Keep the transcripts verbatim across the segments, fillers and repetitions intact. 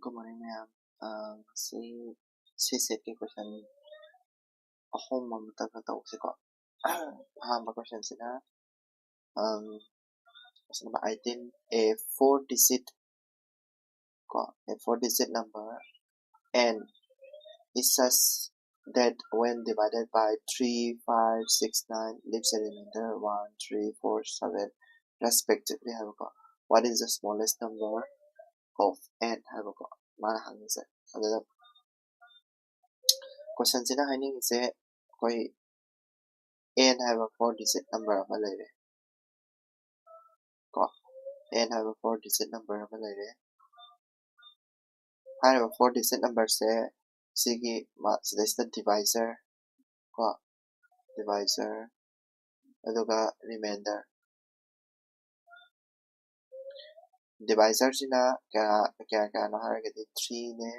Good morning, ꯃꯌꯥꯝ꯫ ꯑ, ꯉꯁꯤ ꯁꯤ ꯁꯦꯠꯀꯤ question ꯑꯍꯨꯝ ꯑꯃꯇꯪꯒ ꯇꯧꯁꯤꯀꯣ꯫ ꯑꯍꯥꯟꯕ questionꯁꯤꯅ, um, question number eighteen, a four digit, ꯀꯣ, a four digit number n is such that when divided by three, five, six, nine leaves a remainder one, three, four, seven respectively ꯍꯥꯏꯕꯀꯣ꯫ What is the smallest number of n ꯍꯥꯏꯕꯀꯣ ꯃꯥꯅ ꯍꯪꯉꯤꯁꯦ꯫ ꯑꯗꯨꯗ questionꯁꯤꯅ ꯍꯥꯏꯅꯤꯡꯉꯤꯁꯦ ꯑꯩꯈꯣꯏ n ꯍꯥꯏꯕ four digit number ꯑꯃ ꯂꯩꯔꯦ ꯀꯣ, n ꯍꯥꯏꯕ four digit number ꯑꯃ ꯂꯩꯔꯦ꯫ ꯍꯥꯏꯔꯤꯕ four digit numberꯁꯦ ꯁꯤꯒꯤ ꯃꯥ-, ꯁꯤꯗꯩꯁꯤꯗ divisor ꯀꯣ, divisor, ꯑꯗꯨꯒ remainder꯫ Divisorꯁꯤꯅ ꯀꯌꯥ, ꯀꯌꯥ ꯀꯌꯥꯅꯣ ꯍꯥꯏꯔꯒꯗꯤ threeꯅꯦ,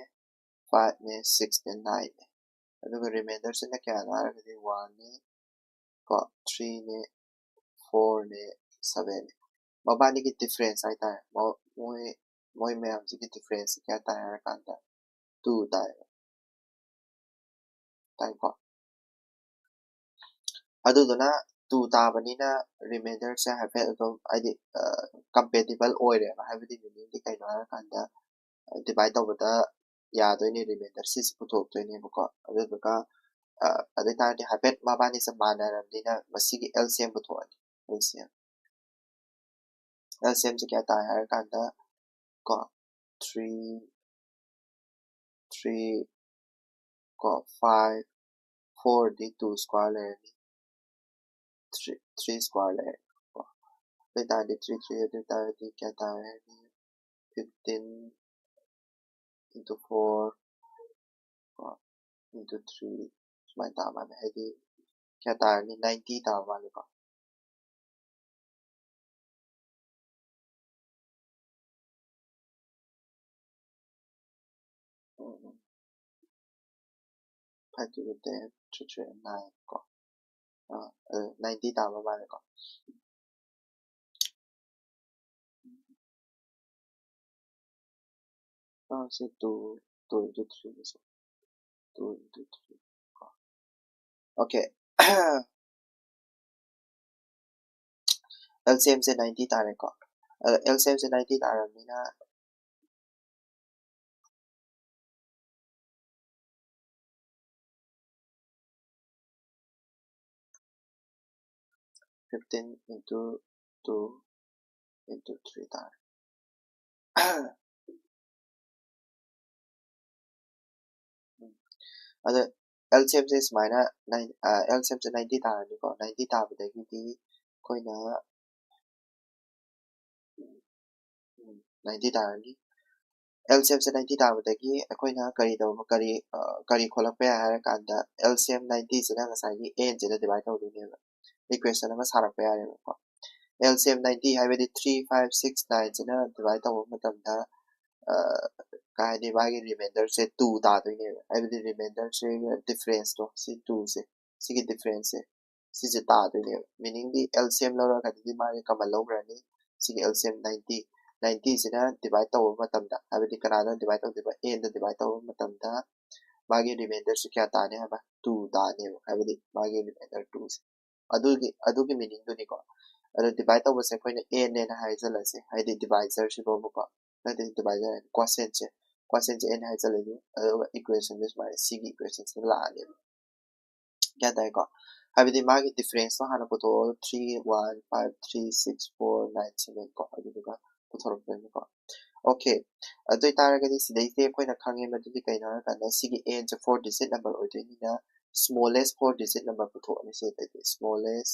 fiveꯅꯦ, sixꯅꯦ, nineꯅꯦ꯫ ꯑꯗꯨꯒ remainderꯁꯤꯅ ꯀꯌꯥꯅꯣ ꯍꯥꯏꯔꯒꯗꯤ oneꯅꯦ, ꯀꯣ, threeꯅꯦ, fourꯅꯦ, sevenꯅꯦ꯫ ꯃꯕꯥꯅꯤꯒꯤ difference ꯍꯥꯏꯇꯥꯔꯦ꯫ ꯃꯣ-, ꯃꯣꯏ, ꯃꯣꯏ ꯃꯌꯥꯝꯁꯤꯒꯤ differenceꯁꯤ ꯀꯌꯥ ꯇꯥꯏ ꯍꯥꯏꯔꯀꯥꯟꯗ two ꯇꯥꯏ꯫ ꯇꯥꯏꯀꯣ? ꯑꯗꯨꯗꯨꯅ two ꯇꯥꯕꯅꯤꯅ remainderꯁꯦ ꯍꯥꯏꯐꯦꯠ ꯑꯗꯨꯝ ꯍꯥꯏꯗꯤ, ꯑ, compatible ꯑꯣꯏꯔꯦꯕ꯫ ꯍꯥꯏꯕꯗꯤ meaningꯗꯤ ꯀꯩꯅꯣ ꯍꯥꯏꯔꯀꯥꯟꯗ, divide ꯇꯧꯕꯗ ꯌꯥꯗꯣꯏꯅꯦ, remainder ꯁꯤꯁꯦ ꯄꯨꯊꯣꯛꯇꯣꯏꯅꯦꯕꯀꯣ꯫ ꯑꯗꯨꯗꯨꯒ, ꯑ, ꯑꯗꯨ ꯑꯣꯏꯇꯥꯔꯗꯤ ꯍꯥꯏꯐꯦꯠ ꯃꯕꯥꯅꯤꯁꯦ ꯃꯥꯟꯅꯔꯕꯅꯤꯅ ꯃꯁꯤꯒꯤ L C M ꯄꯨꯊꯣꯛꯑꯅꯤ, L C M꯫ L C Mꯁꯦ ꯀꯌꯥ ꯇꯥꯏ ꯍꯥꯏꯔꯀꯥꯟꯗ ꯀꯣ, three, three ꯀꯣ, five, fourꯗꯤ two square ꯂꯩꯔꯅꯤ, three, three square ꯂꯩꯔꯅꯤ ꯀꯣ꯫ ꯑꯗꯨ ꯑꯣꯏꯇꯥꯔꯗꯤ three, three ꯑꯗꯨ ꯑꯣꯏꯇꯥꯔꯗꯤ ꯀꯌꯥ ꯇꯥꯔꯦ ꯍꯥꯏꯗꯤ fifteen into four ꯀꯣ, into three ꯁꯨꯃꯥꯏꯅ ꯇꯥ ꯃꯥꯜꯂꯦ꯫ ꯍꯥꯏꯗꯤ ꯀꯌꯥ ꯇꯥꯔꯅꯤ? Ninety ꯇꯥꯕ ꯃꯥꯜꯂꯦꯀꯣ꯫ ꯎꯝ, ꯎꯝ꯫ Five two ten, three three nine ꯀꯣ꯫ ꯑ, ꯑ, ninety ꯇꯥꯕ ꯃꯥꯜꯂꯦꯀꯣ꯫ ꯁꯤ two, two into three ꯁꯦ, two into three ꯀꯣ꯫ Okay. LCM ꯁꯦ ninety ꯇꯥꯔꯦꯀꯣ꯫ ꯑꯗ LCM ꯁꯦ ninety ꯇꯥꯔꯕꯅꯤꯅ fifteen into two into three ꯇꯥꯔꯦ꯫ ꯎꯝ꯫ ꯑꯗ LCM ꯁꯦ ꯁꯨꯃꯥꯏꯅ nine, ꯑ, LCM ꯁꯦ ninety ꯇꯥꯔꯅꯤꯀꯣ꯫ ninety ꯇꯥꯕꯗꯒꯤꯗꯤ ꯑꯩꯈꯣꯏꯅ, ꯎꯝ, ninety ꯇꯥꯔꯅꯤ꯫ LCM ꯁꯦ ninety ꯇꯥꯕꯗꯒꯤ ꯑꯩꯈꯣꯏꯅ ꯀꯔꯤ ꯇꯧꯕ, ꯀꯔꯤ, ꯑ, ꯀꯔꯤ ꯈꯣꯠꯂꯛꯄ ꯌꯥꯏ ꯍꯥꯏꯔ ꯀꯥꯟꯗ, LCM ninety ꯁꯤꯅ ꯉꯁꯥꯏꯒꯤ N ꯁꯤꯗ divide ꯇꯧꯗꯣꯏꯅꯦꯕ꯫ Equation ꯑꯃ ꯁꯥꯔꯛꯄ ꯌꯥꯔꯦꯕꯀꯣ꯫ LCM ninety ꯍꯥꯏꯕꯗꯤ three, five, six, nine ꯁꯤꯅ divide ꯇꯧꯕ ꯃꯇꯝꯗ, ꯑ, ꯀꯩ ꯍꯥꯏꯅꯤ, ꯃꯥꯒꯤ remainder ꯁꯦ two ꯇꯥꯗꯣꯏꯅꯦꯕ꯫ ꯍꯥꯏꯕꯗꯤ remainder ꯁꯤꯒ difference ꯇꯣ, ꯁꯤ two ꯁꯦ, ꯁꯤꯒꯤ difference ꯁꯦ, ꯁꯤꯁꯦ ꯇꯥꯗꯣꯏꯅꯦꯕ꯫ Meaning ꯗꯤ LCM ꯂꯧꯔꯒꯗꯤ ꯃꯥꯒꯤ common ꯂꯧꯈ꯭ꯔꯅꯤ꯫ ꯁꯤꯒꯤ LCM ninety, ninety ꯁꯤꯅ divide ꯇꯧꯕ ꯃꯇꯝꯗ, ꯍꯥꯏꯕꯗꯤ ꯀꯅꯥꯗ divide ꯇꯧꯗꯣꯏꯕ? N ꯗ divide ꯇꯧꯕ ꯃꯇꯝꯗ ꯃꯥꯒꯤ remainder ꯁꯦ ꯀꯌꯥ ꯇꯥꯅꯤ ꯍꯥꯏꯕ? Two ꯇꯥꯅꯦꯕ꯫ ꯍꯥꯏꯕꯗꯤ ꯃꯥꯒꯤ remainder two ꯁꯦ꯫ ꯑꯗꯨꯒꯤ, ꯑꯗꯨꯒꯤ meaning ꯗꯨꯅꯤꯀꯣ꯫ ꯑꯗꯣ divide ꯇꯧꯕꯁꯦ ꯑꯩꯈꯣꯏꯅ N ꯅꯦꯅ ꯍꯥꯏꯖꯜꯂꯁꯦ, ꯍꯥꯏꯗꯤ divisor ꯁꯤꯕꯣꯕꯀꯣ, ꯅꯠꯇꯦ, divisor, quotient ꯁꯦ, quotient ꯁꯦ N ꯍꯥꯏꯖꯜꯂꯅꯤ, ꯑꯗꯨꯒ equation ꯁꯦ ꯁꯨꯃꯥꯏꯅ ꯁꯤꯒꯤ equation ꯁꯤꯗ ꯂꯥꯛꯑꯅꯦꯕ꯫ ꯒ꯭ꯌꯥꯟ ꯇꯥꯏꯀꯣ? ꯍꯥꯏꯕꯗꯤ ꯃꯥꯒꯤ difference ꯇꯣ ꯍꯥꯟꯅ ꯄꯨꯊꯣꯛꯑꯣ, three, one, five, three, six, four, nine, seven ꯀꯣ, ꯑꯗꯨꯗꯨꯒ ꯄꯨꯊꯣꯔꯛꯇꯣꯏꯅꯤꯀꯣ꯫ Okay, ꯑꯗꯨ ꯑꯣꯏꯇꯥꯔꯒꯗꯤ ꯁꯤꯗꯩꯁꯤꯗꯤ ꯑꯩꯈꯣꯏꯅ ꯈꯪꯉꯦ, ꯃꯗꯨꯗꯤ ꯀꯩꯅꯣ ꯍꯥꯏꯔꯀꯥꯟꯗ ꯁꯤꯒꯤ N ꯁꯦ four digit number ꯑꯣꯏꯗꯣꯏꯅꯤꯅ smallest four digit number ꯄꯨꯊꯣꯛꯑꯅꯤ ꯁꯤꯗꯩꯗꯤ, smallest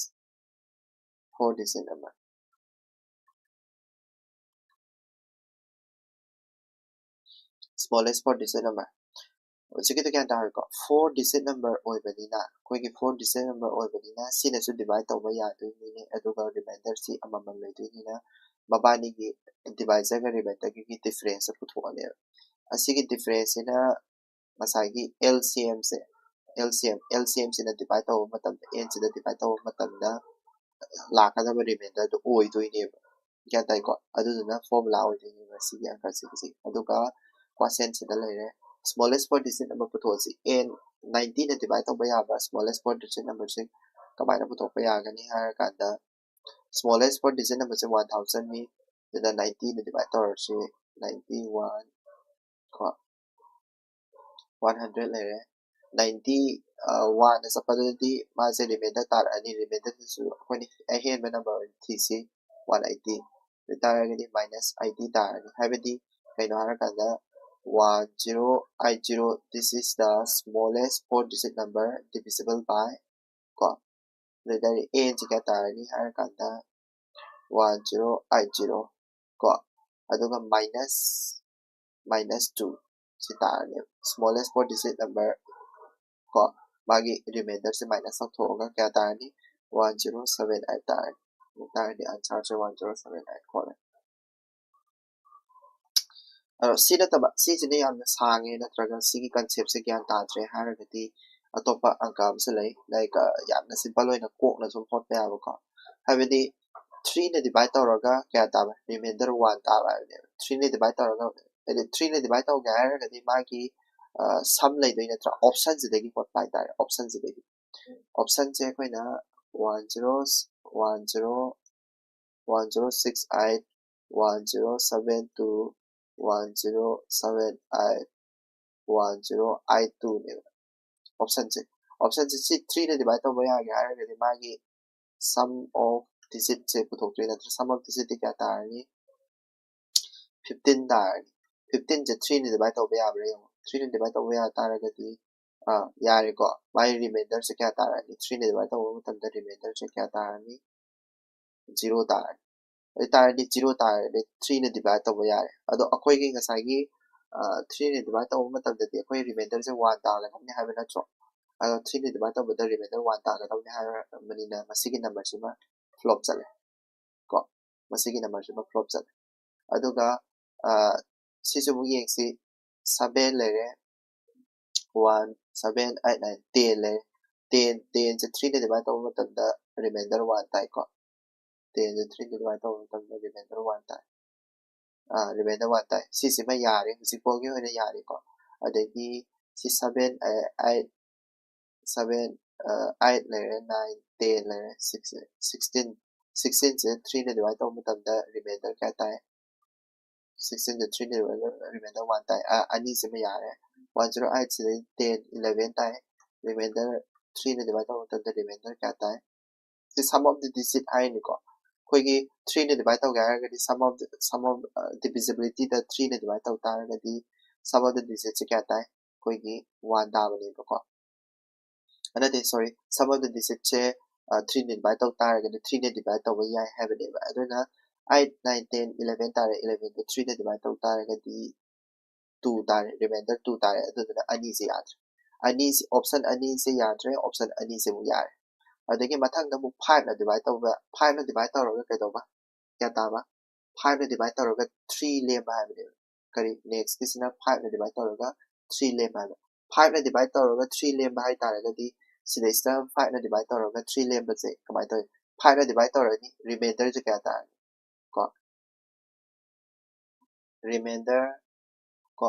four digit number꯫ Smallest four digit number꯫ ꯍꯧꯖꯤꯛꯀꯤꯗꯣ ꯒ꯭ꯌꯥꯟ ꯇꯥꯔꯦꯀꯣ? Four digit number ꯑꯣꯏꯕꯅꯤꯅ, ꯑꯩꯈꯣꯏꯒꯤ four digit number ꯑꯣꯏꯕꯅꯤꯅ ꯁꯤꯅꯁꯨ divide ꯇꯧꯕ ꯌꯥꯗꯣꯏꯅꯤꯅꯦ, ꯑꯗꯨꯒ remainder ꯁꯤ ꯑꯃꯃꯝ ꯂꯩꯗꯣꯏꯅꯤꯅ ꯃꯕꯥꯅꯤꯒꯤ divisor ꯒ remainder ꯒꯤ difference ꯁꯦ ꯄꯨꯊꯣꯛꯑꯅꯦꯕ꯫ ꯑꯁꯤꯒꯤ difference ꯁꯤꯅ ꯉꯁꯥꯏꯒꯤ LCM ꯁꯦ, LCM, LCM ꯁꯤꯅ divide ꯇꯧꯕ ꯃꯇꯝꯗ, N ꯁꯤꯗ divide ꯇꯧꯕ ꯃꯇꯝꯗ ꯂꯥꯛꯀꯗꯕ remainder ꯗꯣ ꯑꯣꯏꯗꯣꯏꯅꯦꯕ꯫ ꯒ꯭ꯌꯥꯟ ꯇꯥꯏꯀꯣ? ꯑꯗꯨꯗꯨꯅ formula ꯑꯣꯏꯗꯣꯏꯅꯦꯕ ꯁꯤꯒꯤ ꯑꯪꯀꯁꯤꯒꯤꯁꯦ꯫ ꯑꯗꯨꯒ quotient ꯁꯤꯗ ꯂꯩꯔꯦ꯫ Smallest four digit number ꯄꯨꯊꯣꯛꯑꯁꯤ꯫ N ninety ꯅ divide ꯇꯧꯕ ꯌꯥꯕ smallest four digit number ꯁꯤ ꯀꯃꯥꯏꯅ ꯄꯨꯊꯣꯛꯄ ꯌꯥꯒꯅꯤ ꯍꯥꯏꯔꯀꯥꯟꯗ, smallest four digit number ꯁꯦ one thousand ꯅꯤ꯫ ꯑꯗꯨꯗ ninety ꯅ divide ꯇꯧꯔꯁꯤ, ninety one ꯀꯣ, one hundred ꯂꯩꯔꯦ꯫ Ninety one ꯆꯠꯄꯗꯨꯗꯤ ꯃꯥꯁꯦ remainder ꯇꯥꯔꯛꯑꯅꯤ꯫ Remainder ꯗꯨꯁꯨ ꯑꯩꯈꯣꯏꯅ ꯑꯍꯦꯟꯕ number ꯑꯣꯏꯅ ꯊꯤꯁꯤ, one eighty꯫ ꯑꯗꯨ ꯇꯥꯔꯒꯗꯤ minus eighty ꯇꯥꯔꯅꯤ꯫ ꯍꯥꯏꯕꯗꯤ ꯀꯩꯅꯣ ꯍꯥꯏꯔꯀꯥꯟꯗ, one zero eight zero, this is the smallest four digit number divisible by, ꯀꯣ, ꯑꯗꯨ ꯑꯣꯏꯇꯥꯔꯗꯤ N ꯁꯤ ꯀꯌꯥ ꯇꯥꯔꯅꯤ ꯍꯥꯏꯔꯀꯥꯟꯗ, one zero eight zero ꯀꯣ, ꯑꯗꯨꯒ minus, minus two ꯁꯤ ꯇꯥꯔꯅꯤ, smallest four digit number ꯀꯣ, ꯃꯥꯒꯤ remainder ꯁꯦ minus ꯇꯧꯊꯣꯛꯑꯒ ꯀꯌꯥ ꯇꯥꯔꯅꯤ? One zero seven eight ꯇꯥꯔꯅꯤ꯫ ꯑꯗꯨ ꯇꯥꯔꯗꯤ answer ꯁꯦ one zero seven eight ꯀꯣ꯫ ꯑꯗꯣ ꯁꯤ ꯅꯠꯇꯕ, ꯁꯤꯁꯤꯅ ꯌꯥꯝꯅ ꯁꯥꯡꯉꯦ ꯅꯠꯇ꯭ꯔꯒ ꯁꯤꯒꯤ concept ꯁꯦ ꯒ꯭ꯌꯥꯟ ꯇꯥꯗ꯭ꯔꯦ ꯍꯥꯏꯔꯒꯗꯤ ꯑꯇꯣꯞꯄ ꯑꯪꯀ ꯑꯃꯁꯨ ꯂꯩ, like, ꯑ, ꯌꯥꯝꯅ simple ꯑꯣꯏꯅ ꯀꯣꯛꯅ ꯁꯨꯝ ꯍꯣꯠꯄ ꯌꯥꯕꯀꯣ꯫ ꯍꯥꯏꯕꯗꯤ three ꯅ divide ꯇꯧꯔꯒ ꯀꯌꯥ ꯇꯥꯕ? Remainder one ꯇꯥꯕ ꯍꯥꯏꯕꯅꯦꯕ꯫ Three ꯅ divide ꯇꯧꯔꯒ, ꯍꯥꯏꯗꯤ three ꯅ divide ꯇꯧꯒꯦ ꯍꯥꯏꯔꯒꯗꯤ ꯃꯥꯒꯤ, ꯑ, sum ꯂꯩꯗꯣꯏ ꯅꯠꯇ꯭ꯔꯥ? Option ꯁꯤꯗꯒꯤ ꯍꯣꯠꯄ ꯍꯥꯏꯇꯥꯔꯦ, option ꯁꯤꯗꯒꯤ꯫ Option ꯁꯦ ꯑꯩꯈꯣꯏꯅ one zero, one zero, one zero six eight, one zero seven two, one zero seven eight, one zero eight two ꯅꯦꯕ option ꯁꯦ꯫ Option ꯁꯦ ꯁꯤ three ꯅ divide ꯇꯧꯕ ꯌꯥꯒꯦ ꯍꯥꯏꯔꯒꯗꯤ ꯃꯥꯒꯤ sum of digit ꯁꯦ ꯄꯨꯊꯣꯛꯇꯣꯏ ꯅꯠꯇ꯭ꯔꯥ? Sum of digit ꯇꯤ ꯀꯌꯥ ꯇꯥꯔꯅꯤ? Fifteen ꯇꯥꯔꯅꯤ꯫ Fifteen ꯁꯦ three ꯅ divide ꯇꯧꯕ ꯌꯥꯕ꯭ꯔꯥ ꯌꯦꯡꯉꯣ꯫ Three ꯅ divide ꯇꯧꯕ ꯌꯥ ꯇꯥꯔꯒꯗꯤ, ꯑꯥ, ꯌꯥꯔꯦꯀꯣ꯫ ꯃꯥꯒꯤ remainder ꯁꯦ ꯀꯌꯥ ꯇꯥꯔꯅꯤ? Three ꯅ divide ꯇꯧꯕ ꯃꯇꯝꯗ remainder ꯁꯦ ꯀꯌꯥ ꯇꯥꯔꯅꯤ? Zero ꯇꯥꯔꯅꯤ꯫ ꯑꯗꯨ ꯇꯥꯔꯗꯤ zero ꯇꯥꯔꯗꯤ three ꯅ divide ꯇꯧꯕ ꯌꯥꯔꯦ꯫ ꯑꯗꯣ ꯑꯩꯈꯣꯏꯒꯤ ꯉꯁꯥꯏꯒꯤ, ꯑ, three ꯅ divide ꯇꯧꯕ ꯃꯇꯝꯗꯗꯤ ꯑꯩꯈꯣꯏ remainder ꯁꯦ one ꯇꯥꯒꯗꯕꯅꯤ ꯍꯥꯏꯕ ꯅꯠꯇ꯭ꯔꯣ? ꯑꯗꯣ three ꯅ divide ꯇꯧꯕꯗ remainder one ꯇꯥꯒꯗꯕꯅꯤ ꯍꯥꯏꯔꯕꯅꯤꯅ ꯃꯁꯤꯒꯤ number ꯁꯤꯃ flop ꯆꯠꯂꯦ ꯀꯣ꯫ ꯃꯁꯤꯒꯤ number ꯁꯤꯃ flop ꯆꯠꯂꯦ꯫ ꯑꯗꯨꯒ, ꯑ, ꯁꯤꯁꯨ ꯑꯃꯨꯛ ꯌꯦꯡꯁꯤ꯫ Seven ꯂꯩꯔꯦ, one, seven, eight, nine, ten ꯂꯩꯔꯦ꯫ Ten, ten ꯁꯦ three ꯅ divide ꯇꯧꯕ ꯃꯇꯝꯗ remainder one ꯇꯥꯏꯀꯣ꯫ Ten ꯁꯦ three ꯅ divide ꯇꯧꯕ ꯃꯇꯝꯗ remainder one ꯇꯥꯏ꯫ remainder one ꯇꯥꯏ꯫ ꯁꯤꯁꯤꯃ ꯌꯥꯔꯦ, ꯍꯧꯖꯤꯛ ꯐꯥꯎꯒꯤ ꯑꯣꯏꯅ ꯌꯥꯔꯦꯀꯣ꯫ ꯑꯗꯒꯤ ꯁꯤ seven, eight, seven, eight ꯂꯩꯔꯦ, nine, ten ꯂꯩꯔꯦ, six, sixteen, sixteen ꯁꯦ three ꯅ divide ꯇꯧꯕ ꯃꯇꯝꯗ remainder ꯀꯌꯥ ꯇꯥꯏ? sixteen ꯁꯦ three ꯅ divide, remainder one ꯇꯥꯏ꯫ ꯑꯅꯤꯁꯤꯃ ꯌꯥꯔꯦ꯫ One zero eight ꯁꯤꯗꯩ ten, eleven ꯇꯥꯏ꯫ Remainder three ꯅ divide ꯇꯧꯕ ꯃꯇꯝꯗ remainder ꯀꯌꯥ ꯇꯥꯏ? ꯁꯤ sum of the digit ꯍꯥꯏꯅꯤꯀꯣ꯫ ꯑꯩꯈꯣꯏꯒꯤ three ꯅ divide ꯇꯧꯒꯦ ꯍꯥꯏꯔꯒꯗꯤ sum of the, sum of divisibility the three ꯅ divide ꯇꯧ ꯇꯥꯔꯒꯗꯤ sum of the digit ꯁꯦ ꯀꯌꯥ ꯇꯥꯏ? ꯑꯩꯈꯣꯏꯒꯤ one ꯇꯥꯕꯅꯦꯕꯀꯣ꯫ ꯅꯠꯇꯦ, sorry, sum of the digit say three ꯅ divide ꯇꯧ ꯇꯥꯔꯒꯗꯤ three ꯅ divide ꯇꯧꯕ ꯌꯥꯏ ꯍꯥꯏꯕꯅꯦꯕ꯫ ꯑꯗꯨꯅ eight, nine, ten, eleven ꯇꯥꯔꯦ, eleven ꯗꯣ three ꯅ divide ꯇꯧ ꯇꯥꯔꯒꯗꯤ two ꯇꯥꯔꯦ, remainder two ꯇꯥꯔꯦ꯫ ꯑꯗꯨꯗꯨꯅ ꯑꯅꯤꯁꯦ ꯌꯥꯗ꯭ꯔꯦ꯫ ꯑꯅꯤꯁꯦ, option ꯑꯅꯤꯁꯦ ꯌꯥꯗ꯭ꯔꯦ, option ꯑꯅꯤꯁꯦ ꯑꯃꯨꯛ ꯌꯥꯔꯦ꯫ ꯑꯗꯒꯤ ꯃꯊꯪꯗ ꯑꯃꯨꯛ five ꯅ divide ꯇꯧꯕ, five ꯅ divide ꯇꯧꯔꯒ ꯀꯩꯗꯧꯕ? ꯀꯌꯥ ꯇꯥꯕ? Five ꯅ divide ꯇꯧꯔꯒ three ꯂꯦꯝꯕ ꯍꯥꯏꯕꯅꯦꯕ꯫ ꯀꯔꯤ? Next ꯀꯤꯁꯤꯅ five ꯅ divide ꯇꯧꯔꯒ three ꯂꯦꯝꯕ ꯍꯥꯏꯕ꯫ Five ꯅ divide ꯇꯧꯔꯒ three ꯂꯦꯝꯕ ꯍꯥꯏ ꯇꯥꯔꯒꯗꯤ ꯁꯤꯗꯩꯁꯤꯗ five ꯅ divide ꯇꯧꯔꯒ three ꯂꯦꯝꯕꯁꯦ ꯀꯃꯥꯏꯅ ꯇꯧꯋꯤ? Five ꯅ divide ꯇꯧꯔꯅꯤ, remainder ꯁꯦ ꯀꯌꯥ ꯇꯥꯔꯅꯤ? ꯀꯣ, remainder, ꯀꯣ,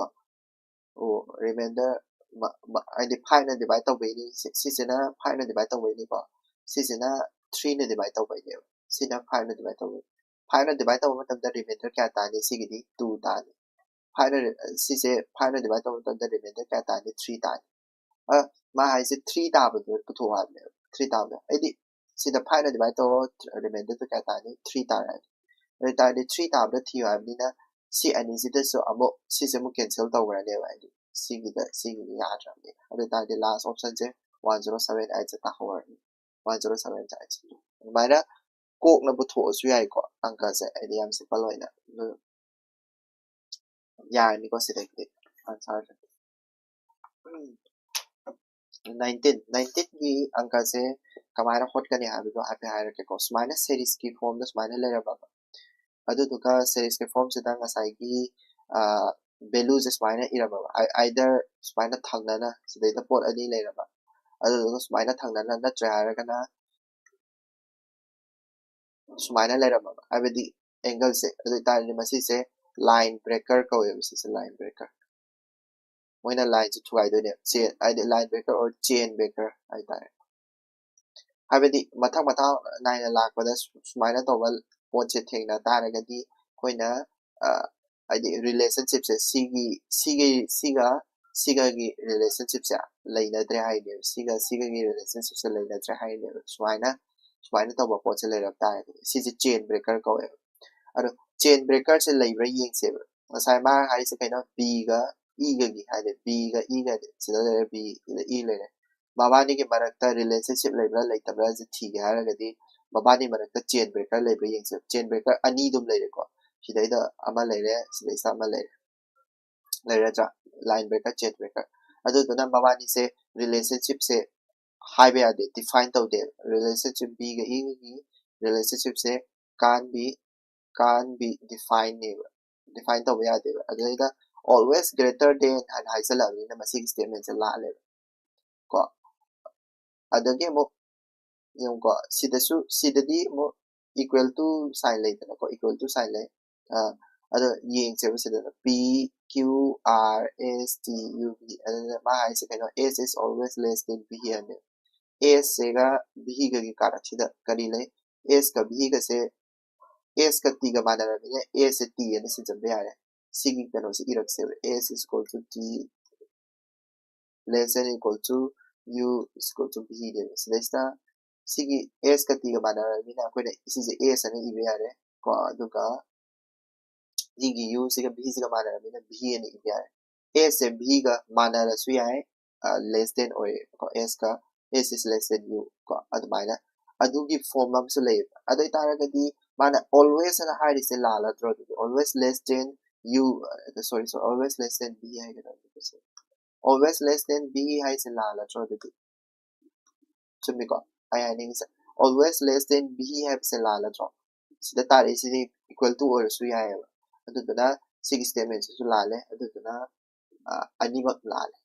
ꯑꯣ, remainder, ꯍꯥꯏꯗꯤ five ꯅ divide ꯇꯧꯕꯩꯅꯤ꯫ ꯁꯤꯁꯤꯅ five ꯅ divide ꯇꯧꯕꯩꯅꯤꯀꯣ꯫ ꯁꯤꯁꯤꯅ three ꯅ divide ꯇꯧꯕꯩꯅꯦꯕ꯫ ꯁꯤꯅ five ꯅ divide ꯇꯧꯕꯩ꯫ Five ꯅ divide ꯇꯧꯕ ꯃꯇꯝꯗ remainder ꯀꯌꯥ ꯇꯥꯅꯤ? ꯁꯤꯒꯤꯗꯤ two ꯇꯥꯅꯤ꯫ Five ꯅ, ꯁꯤꯁꯦ five ꯅ divide ꯇꯧꯕ ꯃꯇꯝꯗ remainder ꯀꯌꯥ ꯇꯥꯅꯤ? Three ꯇꯥꯅꯤ꯫ ꯑ, ꯃꯥ ꯍꯥꯏꯁꯦ three ꯇꯥꯕꯗꯨ ꯄꯨꯊꯣꯛꯑꯣ ꯍꯥꯏꯕꯅꯦꯕ꯫ Three ꯇꯥꯕꯗꯣ꯫ ꯑꯩꯗꯤ ꯁꯤꯗ five ꯅ divide ꯇꯧꯔꯣ, remainder ꯗꯨ ꯀꯌꯥ ꯇꯥꯅꯤ? Three ꯇꯥꯔꯅꯤ꯫ ꯑꯗꯨ ꯑꯣꯏꯇꯥꯔꯗꯤ three ꯇꯥꯕꯗ ꯊꯤꯌꯨ ꯍꯥꯏꯕꯅꯤꯅ ꯁꯤ ꯑꯅꯤꯁꯤꯗꯁꯨ ꯑꯃꯨꯛ ꯁꯤꯁꯦ ꯑꯃꯨꯛ cancel ꯇꯧꯈ꯭ꯔꯅꯦꯕ꯫ ꯍꯥꯏꯗꯤ ꯁꯤꯒꯤꯗ, ꯁꯤꯒꯤꯗ ꯌꯥꯗ꯭ꯔꯕꯅꯦ꯫ ꯑꯗꯨ ꯑꯣꯏꯇꯥꯔꯗꯤ last option ꯁꯦ one zero seven eight ꯁꯦ ꯇꯥꯍꯧꯔꯅꯤ꯫ One zero seven eight ꯁꯦ꯫ ꯑꯗꯨꯃꯥꯏꯅ ꯀꯣꯛꯅ ꯄꯨꯊꯣꯛꯑꯁꯨ ꯌꯥꯏꯀꯣ, ꯑꯪꯀꯁꯦ, ꯍꯥꯏꯗꯤ ꯌꯥꯝ simple ꯑꯣꯏꯅ꯫ ꯑꯗꯨ ꯌꯥꯔꯅꯤꯀꯣ ꯁꯤꯗꯒꯤꯗꯤ answer ꯁꯦ꯫ Nineteen, nineteen ꯒꯤ ꯑꯪꯀꯁꯦ ꯀꯃꯥꯏꯅ ꯍꯣꯠꯀꯅꯤ ꯍꯥꯏꯕꯗꯣ ꯍꯥꯏꯐꯦꯠ ꯍꯥꯏꯔꯛꯀꯦꯀꯣ꯫ ꯁꯨꯃꯥꯏꯅ series ꯀꯤ form ꯗ ꯁꯨꯃꯥꯏꯅ ꯂꯩꯔꯝꯃꯕ꯫ ꯑꯗꯨꯗꯨꯒ series ꯀꯤ form ꯁꯤꯗ ꯉꯁꯥꯏꯒꯤ, ꯑ, value ꯁꯦ ꯁꯨꯃꯥꯏꯅ ꯏꯔꯝꯃꯕ꯫ ꯑꯥꯏ-, either ꯁꯨꯃꯥꯏꯅ ꯊꯪꯅꯅ ꯁꯤꯗꯩꯗ ꯄꯣꯠ ꯑꯅꯤ ꯂꯩꯔꯕ꯫ ꯑꯗꯨꯗꯨꯒ ꯁꯨꯃꯥꯏꯅ ꯊꯪꯅꯅ ꯅꯠꯇ꯭ꯔꯦ ꯍꯥꯏꯔꯒꯅ ꯁꯨꯃꯥꯏꯅ ꯂꯩꯔꯝꯃꯕ꯫ ꯍꯥꯏꯕꯗꯤ angle ꯁꯦ꯫ ꯑꯗꯨ ꯑꯣꯏꯇꯥꯔꯗꯤ ꯃꯁꯤꯁꯦ line breaker ꯀꯧꯋꯦꯕ꯫ ꯁꯤꯁꯦ line breaker꯫ ꯃꯣꯏꯅ line ꯁꯦ ꯊꯨꯒꯥꯏꯗꯣꯏꯅꯦꯕ꯫ Chain ꯍꯥꯏꯗꯤ line breaker or chain breaker ꯍꯥꯏꯇꯥꯔꯦ꯫ ꯍꯥꯏꯕꯗꯤ ꯃꯊꯪ ꯃꯊꯪ ꯅꯥꯏꯅ ꯂꯥꯛꯄꯗ ꯁꯨ-, ꯁꯨꯃꯥꯏꯅ ꯇꯧꯕ ꯄꯣꯠꯁꯦ ꯊꯦꯡꯅ ꯇꯥꯔꯒꯗꯤ ꯑꯩꯈꯣꯏꯅ, ꯑ, ꯍꯥꯏꯗꯤ relationship ꯁꯦ ꯁꯤꯒꯤ, ꯁꯤꯒꯤ, ꯁꯤꯒ, ꯁꯤꯒꯒꯤ relationship ꯁꯦ ꯂꯩꯅꯗ꯭ꯔꯦ ꯍꯥꯏꯅꯦꯕ꯫ ꯁꯤꯒ, ꯁꯤꯒꯒꯤ relationship ꯁꯦ ꯂꯩꯅꯗ꯭ꯔꯦ ꯍꯥꯏꯅꯦꯕ꯫ ꯁꯨꯃꯥꯏꯅ, ꯁꯨꯃꯥꯏꯅ ꯇꯧꯕ ꯄꯣꯠꯁꯦ ꯂꯩꯔꯝ ꯇꯥꯔꯒꯗꯤ ꯁꯤꯁꯦ chain breaker ꯀꯧꯋꯦꯕ꯫ ꯑꯗꯣ chain breaker ꯁꯦ ꯂꯩꯕ꯭ꯔꯥ ꯌꯦꯡꯁꯦꯕ꯫ ꯉꯁꯥꯏ ꯃꯥ ꯍꯥꯏꯁꯦ ꯀꯩꯅꯣ? B ꯒ E ꯒꯒꯤ ꯍꯥꯏꯗꯤ B ꯒ E ꯒꯗꯤ ꯁꯤꯗ ꯂꯩꯔꯦ, B ꯁꯤꯗ E ꯂꯩꯔꯦ꯫ ꯃꯕꯥꯅꯤꯒꯤ ꯃꯔꯛꯇ relationship ꯂꯩꯕ꯭ꯔꯥ ꯂꯩꯇꯕ꯭ꯔꯥꯁꯦ ꯊꯤꯒꯦ ꯍꯥꯏꯔꯒꯗꯤ ꯃꯕꯥꯅꯤ ꯃꯔꯛꯇ chain breaker ꯂꯩꯕ꯭ꯔꯥ ꯌꯦꯡꯁꯦ꯫ Chain breaker ꯑꯅꯤ ꯑꯗꯨꯝ ꯂꯩꯔꯦꯀꯣ꯫ ꯁꯤꯗꯩꯗ ꯑꯃ ꯂꯩꯔꯦ, ꯁꯤꯗꯩꯁꯤꯗ ꯑꯃ ꯂꯩꯔꯦ꯫ ꯂꯩꯔꯗ꯭ꯔꯥ? Line breaker, chain breaker꯫ ꯑꯗꯨꯗꯨꯅ ꯃꯕꯥꯅꯤꯁꯦ relationship ꯁꯦ ꯍꯥꯏꯕ ꯌꯥꯗꯦ, define ꯇꯧꯗꯦ꯫ Relationship B ꯒ E ꯒꯒꯤ relationship say can't be, can't be define ꯅꯦꯕ, define ꯇꯧꯕ ꯌꯥꯗꯦꯕ꯫ ꯑꯗꯨꯗꯩꯗ always greater than ꯍꯥꯏꯅ ꯍꯥꯏꯖꯜꯂꯛꯑꯕꯅꯤꯅ ꯃꯁꯤꯒꯤ statement ꯁꯦ ꯂꯥꯜꯂꯦꯕ ꯀꯣ꯫ ꯑꯗꯒꯤ ꯑꯃꯨꯛ ꯌꯦꯡꯉꯨꯀꯣ, ꯁꯤꯗꯁꯨ, ꯁꯤꯗꯗꯤ ꯑꯃꯨꯛ equal to sign ꯂꯩꯗꯅꯀꯣ, equal to sign ꯂꯩ꯫ ꯑ, ꯑꯗꯣ ꯌꯦꯡꯁꯦꯕ ꯁꯤꯗ P Q R S T U V꯫ ꯑꯗꯨꯅ ꯃꯥ ꯍꯥꯏꯁꯦ ꯀꯩꯅꯣ? S is always less than B ꯍꯥꯏꯅꯦ꯫ S ꯁꯤꯒ B ꯒꯒꯤ ꯀꯥꯔꯛꯁꯤꯗ ꯀꯔꯤ ꯂꯩ? S ꯀ B ꯒꯁꯦ, S ꯀ T ꯒ ꯃꯥꯟꯅꯔꯕꯅꯤꯅ S ꯁꯦ T ꯑꯅ ꯁꯤꯟꯖꯟꯕ ꯌꯥꯔꯦ꯫ ꯁꯤꯒꯤ ꯀꯩꯅꯣꯁꯦ ꯏꯔꯛꯁꯦꯕ, S is equal to T less than equal to U is equal to B ꯅꯦꯕ꯫ ꯁꯤꯗꯩꯁꯤꯗ ꯁꯤꯒꯤ S ꯀ T ꯒ ꯃꯥꯟꯅꯔꯕꯅꯤꯅ ꯑꯩꯈꯣꯏꯅ ꯁꯤꯁꯦ S ꯑꯅ ꯏꯕ ꯌꯥꯔꯦ ꯀꯣ꯫ ꯑꯗꯨꯒ ꯁꯤꯒꯤ U ꯁꯤꯒ B ꯁꯤꯒ ꯃꯥꯟꯅꯔꯕꯅꯤꯅ B ꯑꯅ ꯏꯕ ꯌꯥꯔꯦ꯫ S ꯁꯦ B ꯒ ꯃꯥꯟꯅꯔꯁꯨ ꯌꯥꯏ, ꯑ, less than ꯑꯣꯏꯔꯦꯕꯀꯣ꯫ S ꯀ, S is less than U ꯀꯣ, ꯑꯗꯨꯃꯥꯏꯅ꯫ ꯑꯗꯨꯒꯤ form ꯑꯃꯁꯨ ꯂꯩꯌꯦꯕ꯫ ꯑꯗꯨ ꯑꯣꯏꯇꯥꯔꯒꯗꯤ ꯃꯥꯅ always ꯑꯅ ꯍꯥꯏꯔꯤꯁꯦ ꯂꯥꯜꯂꯗ꯭ꯔꯣ? ꯑꯗꯨꯗꯤ always less than U, ꯑ, sorry, sorry, always less than B ꯍꯥꯏꯒꯗꯕꯅꯤ꯫ Always less than B ꯍꯥꯏꯁꯦ ꯂꯥꯜꯂꯗ꯭ꯔꯣ ꯑꯗꯨꯗꯤ? ꯆꯨꯝꯃꯤꯀꯣ? ꯑꯩ ꯍꯥꯏꯅꯤꯡꯉꯤꯁꯦ always less than B ꯍꯥꯏꯕꯁꯦ ꯂꯥꯜꯂꯗ꯭ꯔꯣ? ꯁꯤꯗ ꯇꯥꯔꯛꯏꯁꯤꯗꯤ equal to ꯑꯣꯏꯔꯁꯨ ꯌꯥꯏꯑꯕ꯫ ꯑꯗꯨꯗꯨꯅ ꯁꯤꯒꯤ statement ꯁꯤꯁꯨ ꯂꯥꯜꯂꯦ꯫ ꯑꯗꯨꯗꯨꯅ, ꯑ, ꯑꯅꯤꯃꯛ ꯂꯥꯜꯂꯦ꯫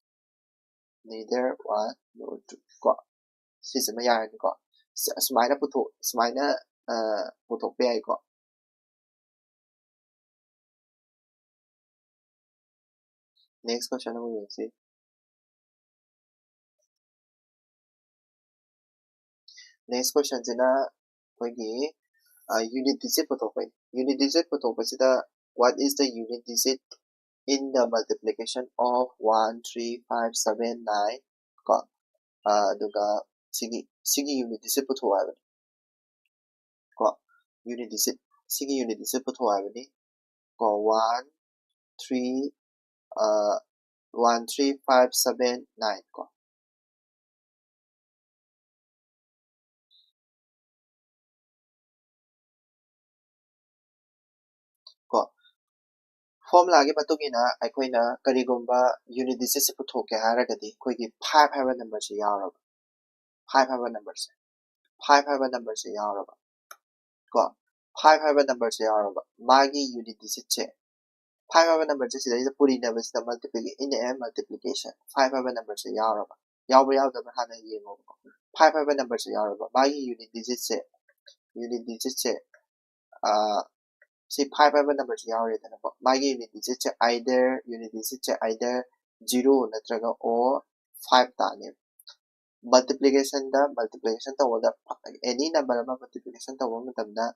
Neither one nor two ꯀꯣ꯫ ꯁꯤꯁꯤꯃ ꯌꯥꯔꯅꯤꯀꯣ꯫ ꯁ-, ꯁꯨꯃꯥꯏꯅ ꯄꯨꯊꯣꯛ-, ꯁꯨꯃꯥꯏꯅ, ꯑ, ꯄꯨꯊꯣꯛꯄ ꯌꯥꯏꯀꯣ꯫ Next question ꯑꯃꯨꯛ ꯌꯦꯡꯁꯤ꯫ Next question ꯁꯤꯅ ꯑꯩꯈꯣꯏꯒꯤ unit digit ꯄꯨꯊꯣꯛꯄꯩ꯫ Unit digit ꯄꯨꯊꯣꯛꯄꯁꯤꯗ, what is the unit digit in the multiplication of one, three, five, seven, nine? ꯀꯣ, ꯑꯗꯨꯒ ꯁꯤꯒꯤ ꯁꯤꯒꯤ unit digit ꯄꯨꯊꯣꯛꯑꯣ ꯍꯥꯏꯕꯅꯤ꯫ ꯀꯣ, unit digit, ꯁꯤꯒꯤ unit digit ꯄꯨꯊꯣꯛꯑꯣ ꯍꯥꯏꯕꯅꯤ꯫ ꯀꯣ, one, three, one, three, five, seven, nine ꯀꯣ꯫ ꯀꯣ, formula ꯒꯤ ꯃꯇꯨꯡ ꯏꯟꯅ ꯑꯩꯈꯣꯏꯅ ꯀꯔꯤꯒꯨꯝꯕ unit digit ꯁꯤ ꯄꯨꯊꯣꯛꯀꯦ ꯍꯥꯏꯔꯒꯗꯤ ꯑꯩꯈꯣꯏꯒꯤ five ꯍꯥꯏꯕ number ꯁꯤ ꯌꯥꯎꯔꯕ, five ꯍꯥꯏꯕ number ꯁꯦ, five ꯍꯥꯏꯕ number ꯁꯦ ꯌꯥꯎꯔꯕ ꯀꯣ, five ꯍꯥꯏꯕ number ꯁꯦ ꯌꯥꯎꯔꯕ, ꯃꯥꯒꯤ unit digit ꯁꯦ, five ꯍꯥꯏꯕ number ꯁꯦ ꯁꯤꯗꯩꯗ ꯄꯨꯔꯤꯅꯕꯁꯤꯗ multiplication, in a multiplication five ꯍꯥꯏꯕ number ꯁꯦ ꯌꯥꯎꯔꯕ, ꯌꯥꯎꯕ꯭ꯔꯥ ꯌꯥꯎꯗꯕ꯭ꯔꯥ ꯍꯥꯟꯅ ꯌꯦꯡꯉꯣꯕꯀꯣ꯫ Five ꯍꯥꯏꯕ number ꯁꯦ ꯌꯥꯎꯔꯕ, ꯃꯥꯒꯤ unit digit ꯁꯦ, unit digit ꯁꯦ ꯁꯤ five ꯍꯥꯏꯕ number ꯁꯤ ꯌꯥꯎꯔꯦꯗꯅꯀꯣ꯫ ꯃꯥꯒꯤ unit digit ꯁꯦ either, unit digit ꯁꯦ either zero ꯅꯠꯇ꯭ꯔꯒ or five ꯇꯥꯅꯦꯕ꯫ Multiplication the, multiplication ꯇꯧꯕꯗ any number ꯑꯃ multiplication ꯇꯧꯕ ꯃꯇꯝꯗ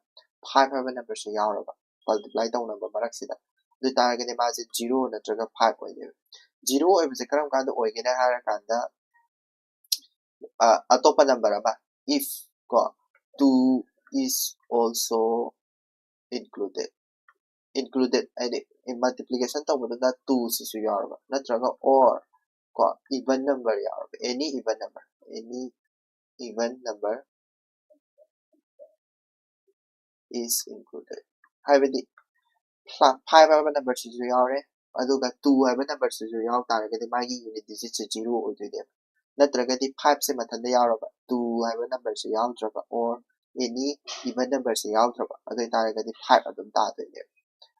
five ꯍꯥꯏꯕ number ꯁꯤ ꯌꯥꯎꯔꯕ, multiply ꯇꯧꯅꯕ ꯃꯔꯛꯁꯤꯗ, ꯑꯗꯨ ꯑꯣꯏꯇꯥꯔꯒꯗꯤ ꯃꯥꯁꯦ zero ꯅꯠꯇ꯭ꯔꯒ five ꯑꯣꯏꯅꯦꯕ꯫ Zero ꯑꯣꯏꯕꯁꯦ ꯀꯔꯝ ꯀꯥꯟꯗ ꯑꯣꯏꯒꯦꯅ ꯍꯥꯏꯔꯀꯥꯟꯗ, ꯑꯇꯣꯞꯄ number ꯑꯃ, if ꯀꯣ, two is also included, included ꯍꯥꯏꯗꯤ multiplication ꯇꯧꯕꯗꯨꯗ two ꯁꯤꯁꯨ ꯌꯥꯎꯔꯕ, ꯅꯠꯇ꯭ꯔꯒ or ꯀꯣ, even number ꯌꯥꯎꯔꯕ, any even number, any even number is included, ꯍꯥꯏꯕꯗꯤ five ꯍꯥꯏꯕ number ꯁꯤꯁꯨ ꯌꯥꯎꯔꯦ, ꯑꯗꯨꯒ two ꯍꯥꯏꯕ number ꯁꯤꯁꯨ ꯌꯥꯎ ꯇꯥꯔꯒꯗꯤ ꯃꯥꯒꯤ unit digit ꯁꯦ zero ꯑꯣꯏꯗꯣꯏꯅꯦꯕ꯫ ꯅꯠꯇ꯭ꯔꯒꯗꯤ five ꯁꯦ ꯃꯊꯟꯇ ꯌꯥꯎꯔꯕ, two ꯍꯥꯏꯕ number say ꯌꯥꯎꯗ꯭ꯔꯕ, or any even number ꯁꯦ ꯌꯥꯎꯗ꯭ꯔꯕ, ꯑꯗꯨ ꯑꯣꯏꯇꯥꯔꯒꯗꯤ five ꯑꯗꯨꯝ ꯇꯥꯗꯣꯏꯅꯦꯕ꯫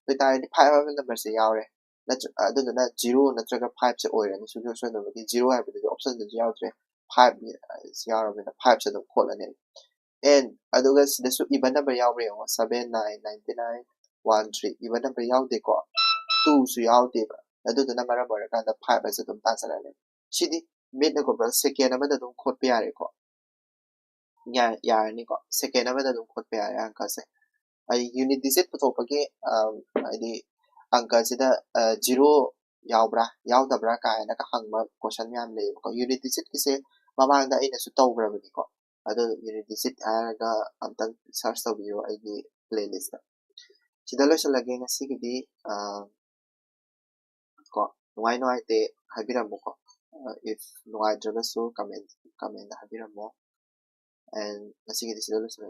ꯑꯗꯨ ꯑꯣꯏꯇꯥꯔꯒꯗꯤ five ꯍꯥꯏꯕ number ꯁꯦ ꯌꯥꯎꯔꯦ, ꯅꯠꯇ꯭ꯔ-, ꯑꯗꯨꯗꯨꯅ zero ꯅꯠꯇ꯭ꯔꯒ five ꯁꯦ ꯑꯣꯏꯔꯅꯤ ꯁꯨꯡꯁꯣꯏ ꯁꯣꯏꯗꯅꯃꯛꯀꯤ꯫ Zero ꯍꯥꯏꯕꯗꯨꯗꯤ option ꯗꯁꯨ ꯌꯥꯎꯗ꯭ꯔꯦ, five ꯌꯥꯎꯔꯕꯅꯤꯅ five ꯁꯦ ꯑꯗꯨꯝ ꯈꯣꯠꯂꯅꯦꯕ꯫ And ꯑꯗꯨꯒ ꯁꯤꯗꯁꯨ even number ꯌꯥꯎꯕ꯭ꯔꯥ ꯌꯦꯡꯉꯣ, seven, nine, ninety-nine, one, three, even number ꯌꯥꯎꯗꯦꯀꯣ, two ꯁꯨ ꯌꯥꯎꯗꯦꯕ꯫ ꯑꯗꯨꯗꯨꯅ ꯃꯔꯝ ꯑꯣꯏꯔꯀꯥꯟꯗ five ꯑꯁꯦ ꯑꯗꯨꯝ ꯇꯥꯟꯁꯤꯜꯂꯛꯑꯅꯤ꯫ ꯁꯤꯗꯤ ꯃꯤꯠꯅ ꯀꯨꯞꯄ second ꯑꯃꯗ ꯑꯗꯨꯝ ꯈꯣꯠꯄ ꯌꯥꯔꯦꯀꯣ꯫ ꯌꯥ-, ꯌꯥꯔꯅꯤꯀꯣ꯫ Second ꯑꯃꯗ ꯑꯗꯨꯝ ꯈꯣꯠꯄ ꯌꯥꯔꯦ ꯑꯪꯀꯁꯦ꯫ ꯑꯩ unit digit ꯄꯨꯊꯣꯛꯄꯒꯤ, ꯑ, ꯍꯥꯏꯗꯤ ꯑꯪꯀꯁꯤꯗ, ꯑ, zero ꯌꯥꯎꯕ꯭ꯔꯥ, ꯌꯥꯎꯗꯕ꯭ꯔꯥ ꯀꯥꯏꯅꯒ ꯍꯪꯕ question ꯃꯌꯥꯝ ꯂꯩꯌꯦꯕꯀꯣ꯫ Unit digitꯀꯤꯁꯦ ꯃꯃꯥꯡꯗ ꯑꯩꯅꯁꯨ ꯇꯧꯈ꯭ꯔꯕꯅꯤꯀꯣ꯫ ꯑꯗꯨ unit digit ꯍꯥꯏꯔꯒ ꯑꯝꯇꯪ search ꯇꯧꯕꯤꯌꯣ ꯑꯩꯒꯤ playlistꯇ꯫ ꯁꯤꯗ ꯂꯣꯏꯁꯤꯜꯂꯒꯦ ꯉꯁꯤꯒꯤꯗꯤ꯫ ꯑ, ꯀꯣ, ꯅꯨꯡꯉꯥꯏ ꯅꯨꯡꯉꯥꯏꯇꯦ ꯍꯥꯏꯕꯤꯔꯝꯃꯨꯀꯣ꯫ ꯑ, if ꯅꯨꯡꯉꯥꯏꯇ꯭ꯔꯒꯁꯨ comment, commentꯗ ꯍꯥꯏꯕꯤꯔꯝꯃꯣ꯫ And ꯉꯁꯤꯒꯤꯗꯤ ꯁꯤꯗ ꯂꯣꯏꯁꯤꯜꯂꯒꯦ꯫